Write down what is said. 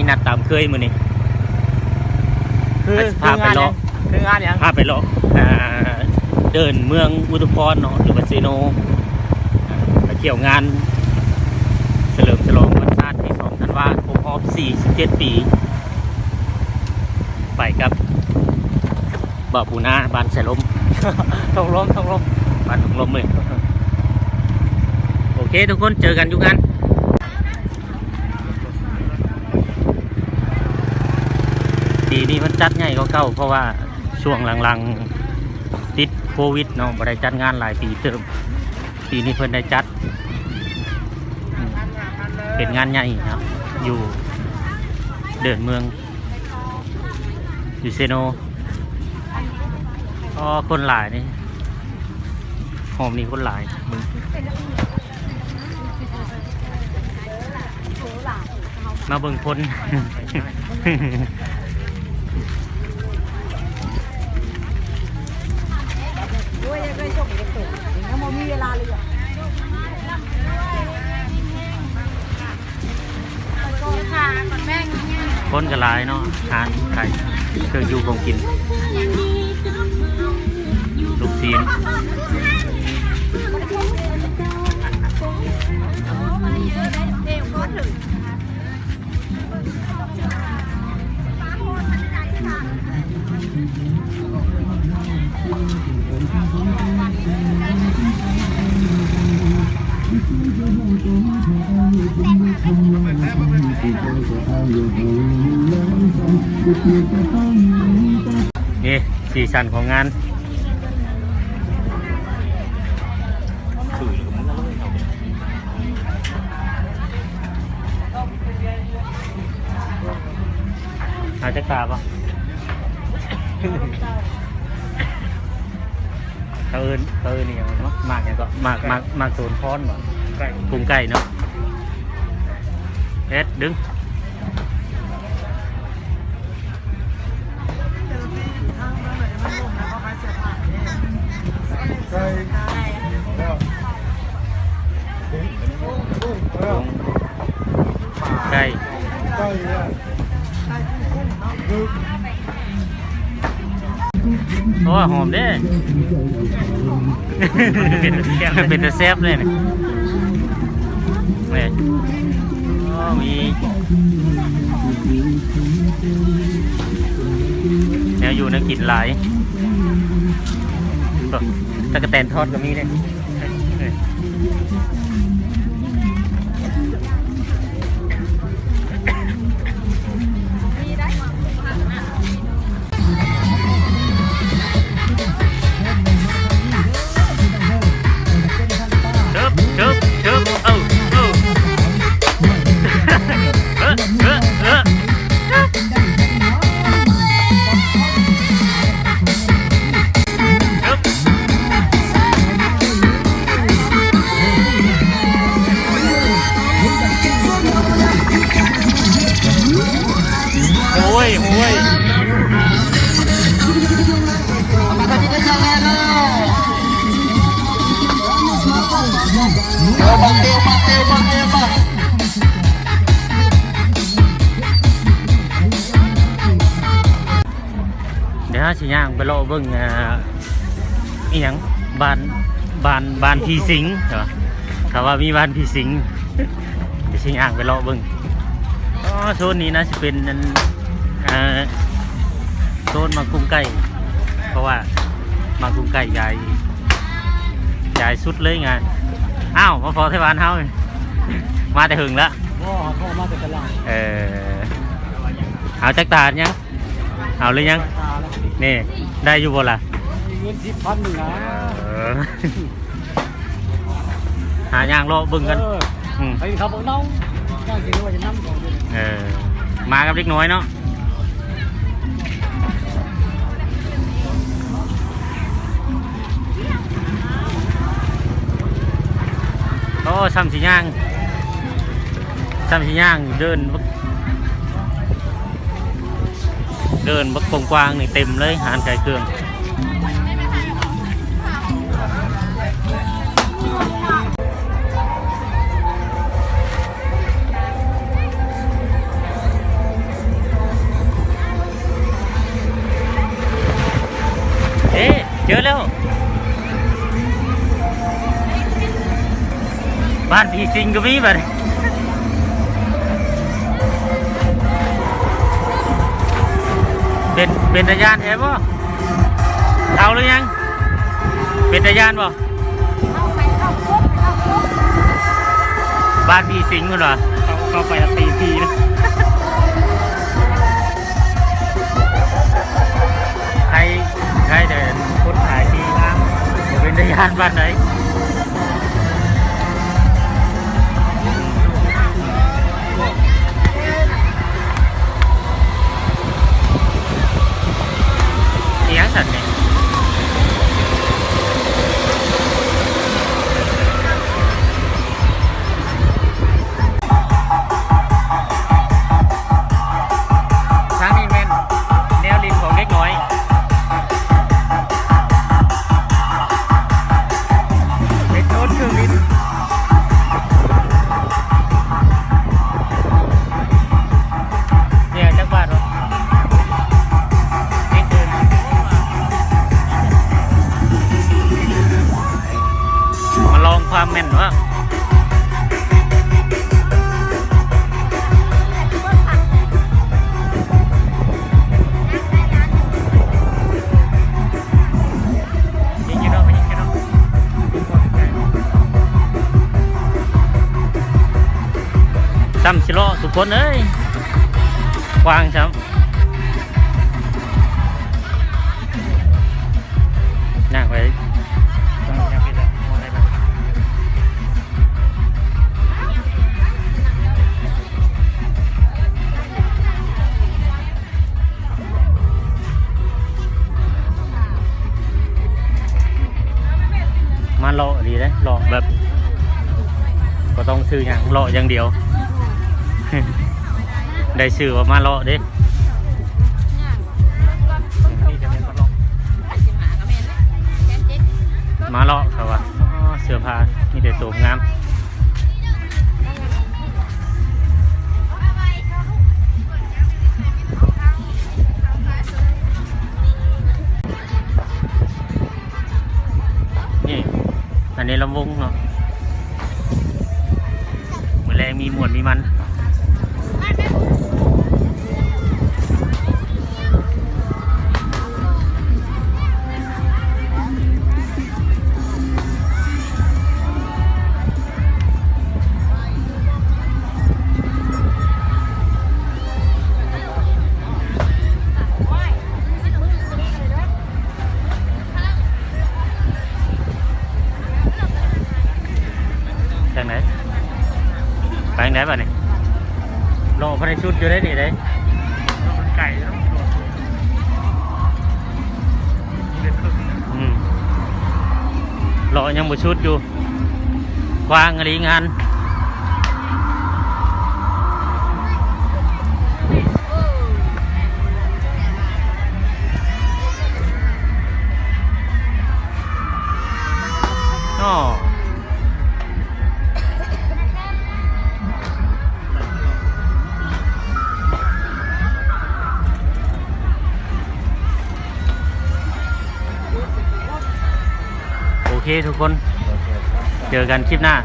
ນັດຕາມເຄີຍມື້ນີ້ ຄື ພາໄປເລາະ ຄືງານຫຍັງ? ພາໄປເລາະ ອ່າ ເດີ່ນເມືອງອຸທຸມພອນເນາະ ຫຼືວ່າເຊໂນ ອ່າ ໄປທ່ຽວງານສະເຫຼີມສະຫຼອງວັນຊາດທີສອງທັນວາ ຄົບຮອບສີ່ສິບເຈັດປີ ໄປກັບບ່າວປູນາ ບ້ານສາຍລົມ ທົ່ງລົມ ທົ່ງລົມ ບ້ານທົ່ງລົມເລີຍ. ໂອເຄ ທຸກຄົນ ເຈີກັນຢູ່ງານ. ປີນີ້ເພິ່ນຈັດໃຫຍ່ກວ່າເກົ່າ ເພາະວ່າຊ່ວງຫຼັງໆຕິດໂຄວິດເນາະ ບໍ່ໄດ້ຈັດງານຫຼາຍປີເຕີບ. ປີນີ້ເພິ່ນໄດ້ຈັດ ອືມ ເປັນງານໃຫຍ່ເນາະ ຢູ່ເດີ່ນເມືອງ ຢູ່ເຊໂນ. ອໍ ຄົນຫຼາຍນີ້ ໂຮມນີ້ຄົນຫຼາຍ ເບິ່ງ ມາເບິ່ງຄົນ. ຄົນກໍຫຼາຍເນາະ ຮ້ານຂາຍເຄື່ອງຢູ່ຂອງກິນ ລູກຊີ້ນ. ນີ້ ສີສັນຂອງງານ. ເອົາຈັກຕາບໍ່? ເຂົາເອີ້ນ ເຂົາເອີ້ນອີ່ຫຍັງເນາະ? ໝາກຫຍັງເກາະ? ໝາກ ໝາກ ໝາກໂຕນຄອນບໍ່? ກຸ້ງໄກ່ເນາະ. ເຮັດ ດຶງ. ໄກ່ ໄກ່ ໂອ້ ຫອມເດ້ ເປັນຕາແຊບເລີຍນີ້. ນີ້ ໂອ້ ມີແນວຢູ່ແນວກິນຫຼາຍ ເບິ່ງ ຕະກະແຕນທອດກໍມີເດ້. ເຊີບ ເຊີບ ເຊີບ ເອີ ເອີ ເອີ ເອີ ເອີ. ໂອ້ຍ ໂອ້ຍ ເດີ ເຮົາຊິຍ່າງໄປເລາະເບິ່ງ ອ່າ ອີ່ຫຍັງ ບ້ານ ບ້ານ ບ້ານຜີສິງ ເຂົາວ່າມີບ້ານຜີສິງ ຊິຍ່າງໄປເລາະເບິ່ງ. ອໍ ໂຊນນີ້ນາຊິເປັນອັນ ອ່າ ໂຊນໝາກກຸ້ງໄກ່ ເພາະວ່າໝາກກຸ້ງໄກ່ຢາຍ ຢາຍສຸດເລີຍງານ. ອ້າວ ມາພໍ້ແຕ່ບ້ານເຮົາ ມາແຕ່ຫຶງລະ. ບໍ່ ເຮົາມາແຕ່ຕະຫຼາດ. ເອີ ເອົາຈັກຖາດຍັງ? ເອົາຫຼືຍັງ? ນີ້ ໄດ້ຢູ່ບໍ່ລະ? ມີເງິນສິບພັນໜຶ່ງນະ. ເອີ ຫາຍ່າງເລາະເບິ່ງກັນ. ເອີ ອືມ ໄປເຂົ້າບັກເນົ່າ ເຈົ້າຊິຮູ້ວ່າຈະນຳຂອງຢູ່. ເອີ ມາກັບເດັກນ້ອຍເນາະ. ໂອ້ ຊ່ຳຊິຍ່າງ ຊ່ຳຊິຍ່າງ ເດີ່ນບັກ ເດີ່ນບັກກວ້າງໆນີ້ ເຕັມເລີຍ ຮ້ານຂາຍເຄື່ອງ. ໂ ເຈີແລ້ວ ບ້ານຜີສິງກໍມີບັດນີ້ ເປັນ ເປັນຕາຢ້ານແທ້ບໍ່? ເຖົ້າຫຼືຍັງ? ເປັນຕາຢ້ານບໍ່? ບ້ານຜີສິງພຸ້ນວ່າ ເຂົ້າ ເຂົ້າໄປແລ້ວຕີຜີນະ. ໃຄ ໃຄແຕ່ຄົນຂາຍທີ່ງາມ ບໍ່ເປັນຕາຢ້ານປານໃດ. ອີຫຍັງຊັ້ນນີ້? ທາງນີ້ແມ່ນແນວຫຼິ້ນຂອງເດັກນ້ອຍ ເປັນໂຊນເຄື່ອງຫຼິ້ນ. ເນຍ ຈັກບາດວະ? ນິດເດີນ ມາລອງຄວາມແມ່ນວະ. ຍິງຢູ່ເນາະ ໄປຍິງຢູ່ເນາະ. ຊ້ຳຊິເລາະທຸກຄົນເອີຍ ກວ້າງຊ້ຳ. ຍ່າງໄປ ມາເລາະດີເດ້ ເລາະແບບ ບໍ່ຕ້ອງຊື້ຫຍັງ ເລາະຢ່າງດຽວ ໄດ້ຊື່ວ່າມາເລາະເດ້. ມາເລາະ ເຂົາວ່າ ອໍ ເສື້ອຜ້າມີແຕ່ໂຕງາມ. ນີ້ ອັນນີ້ລຳວົງເນາະ ມື້ແລງມີມ່ວນມີມັນ. ທາງໃດ? ໄປທາງໃດບັດນີ້? ເລາະບໍ່ໄດ້ສຸດຢູ່ເດ້ນີ້ເດ້. ມັນໄກເນາະ. ອືມ ເລາະຍັງບໍ່ສຸດຢູ່. ກວ້າງອີ່ຫຼີງານ. ໂອເຄທຸກຄົນ ເຈີກັນຄລິບໜ້າ.